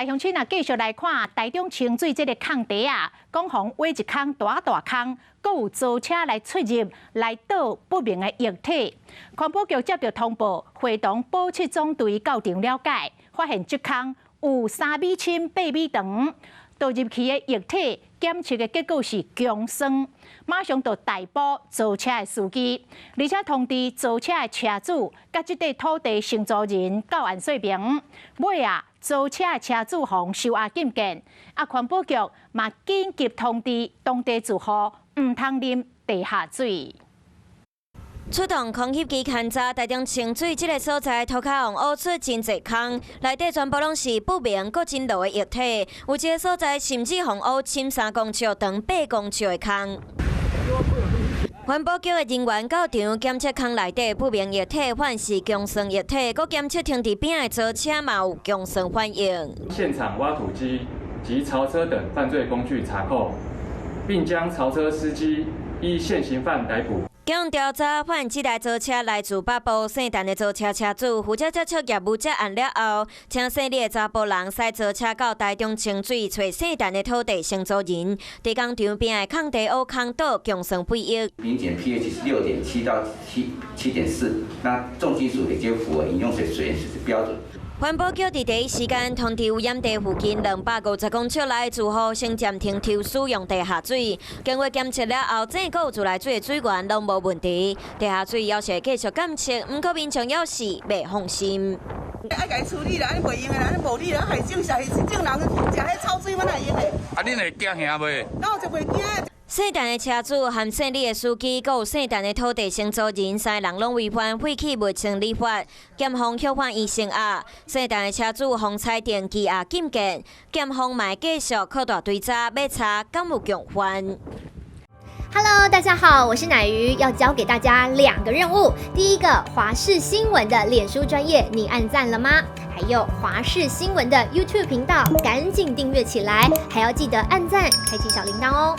鄉親啊，繼續來看台中清水這个空地啊，講予挖一空大大空，閣有槽車來出入來倒不明的液體。環保局接到通報，會同保七總隊到場了解，發現這空有3米深、8米長，倒入去的液體檢測的結果是強酸，馬上就逮捕槽車的司機，而且通知槽車的車主佮這塊土地承租人到案說明。尾啊，槽車的車主予收押禁見，啊，環保局嘛緊急通知當地住戶毋通啉地下水。出動空翕機勘查台中清水這个所在，塗跤予挖出真濟空，內底全部攏是不明閣真濁的液體。有一个所在甚至予挖深3公尺、長8公尺的空。環保局的人員到場檢測空內底不明液體，發現是強酸液體，閣檢測停佇邊的槽車嘛有強酸反應。現場挖土機及槽車等犯罪工具查扣，並將槽車司機依現行犯逮捕。經調查發現，這台槽車來自北部姓陳的槽車車主，負責接觸業務接案了後，請姓李的查埔人駛槽車到台中清水揣姓陳的土地承租人，佇工場邊的空地挖空倒強酸廢液。明檢 pH 是6.7到7.4，那重金屬也就符合飲用水水源水質標準。環保局佇第一時間通知污染地附近250公尺內住戶先暫停抽使用地下水。經過檢測了後，整個自來水的水源攏無問題。地下水猶是會繼續檢測，毋過民眾猶是袂放心。愛共伊處理啦，按呢袂用的啦，按呢無理啦，害種社種人食彼臭水，阮會用的。啊，恁會驚嚇袂？哪有就袂驚？姓陳的車主和姓李的司機，閣有姓陳的土地承租人，三个人攏違反廢棄物清理法，檢方許判伊收押。姓陳的車主予裁定羈押禁見，檢方嘛繼續擴大追查，欲查敢有共犯。 Hello，大家好，我是奶魚，要教給大家兩個任務。第一個，華視新聞的臉書專頁，你按讚了嗎？還有華視新聞的 YouTube 頻道，趕緊訂閱起來，還要記得按讚，開啟小鈴鐺哦。